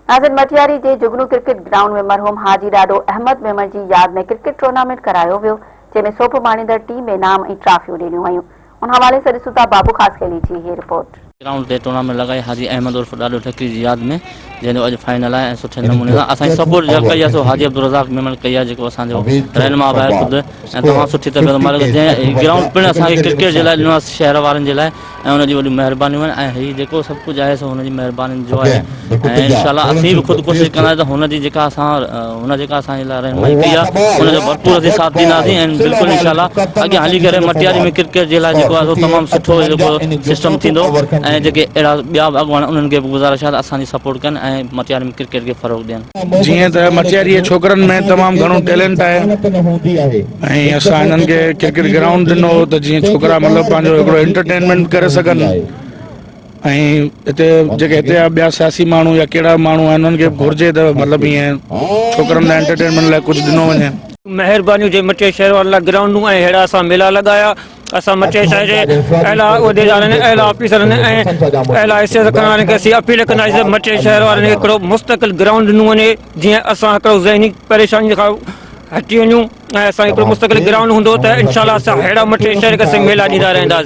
ناظرين مٽياري جي جگنو cricket ground ۾ مرحوم حاجي ڏاڏو احمد ميمڻ جي ياد ۾ ڪرڪيٽ ٽورنامينٽ ڪرايو ويو جنهن ۾ سوڀ ماڻيندڙ ٽيم انعام ۽ ٽرافيون ڏنيون ويون ان حوالي سان ڏسون ٿا بابو خاصخيلي جي هي رپورٽ. گرائونڊ تي ٽورنامينٽ لڳائي حاجي احمد عرف ڏاڏو ٺڪري جي ياد ۾ جنهن جو اڄ فائنل آهي ۽ سٺي نموني سان اسان جي سپورٽ جيڪا ڪئي آهي سو حاجي عبدالرزاق ميمڻ ڪئي آهي جيڪو اسان جو رهنما به آهي خود ۽ تمام سٺي طبيعت مالڪ جنهن گرائونڊ پڻ اسان کي ڪرڪيٽ جي لاء ڏنو آهي شهر وارن جي لاء ۽ ان جون وڏيون مهربانيون آهن ۽ هي جيڪو سڀ ڪجهه آهي سو هن جي مهربانين جو آهي ۽ انشاء الله اسين به خود ڪوشش ڪنداسين ته هن جي جيڪا اسان هن جيڪا اسان جي لاء رهنمائي ڪئي آهي ان جو ڀرپور اسين ساٿ ڏينداسين ۽ بلڪل انشاء الله اڳيان هلي ڪري مٽياري ۾ ڪرڪيٽ جي لاء جيڪو آهي سو تمام سٺو جيڪو سسٽم ٿيندو ۽ جيڪي اهڙا ٻيا به اڳواڻ انهن کي به گذارش آهي ته اسان جي سپورٽ ڪن ۽ مٽياري ۾ ڪرڪيٽ کي فروغ ڏين. جيئن ته مٽياري جي ڇوڪرن ۾ تمام گهڻو ٽيلنٽ آهي ۽ اسان هنن کي ڪرڪيٽ گرائونڊ ڏنو هو ته جيئن ڇوڪرا مطلب پنهنجو هڪڙو انٽرٽينمينٽ ڪري سگهن ۽ هتي جيڪي هتي جا ٻيا سياسي ماڻهو يا ڪهڙا ماڻهو آهن انهن کي به گهرجي ته مطلب ائين ڇوڪرن لاء انٽرٽينمينٽ لاء ڪجهه ڏنو وڃي. مهربانيون جي مٽياري شهر وارن لاء گرائونڊون ۽ ههڙا اسان ميلا لڳايا. اسان مٽي شهر جي اعليٰ عهديدارن، اعليٰ آفيسرن ۽ اعليٰ حيثيت رکڻ وارن کي اسين اپيل ڪنداسين ته مٽي شهر وارن کي هڪڙو مستقل گرائونڊ ڏنو وڃي جيئن اسان هڪڙو ذهني پريشاني کان هٽي وڃون ۽ اسان هڪڙو مستقل گرائونڊ هوندو ته انشاء الله اسان ههڙا مٽي شهر کي اسين ميلا ڏيندا رهنداسين.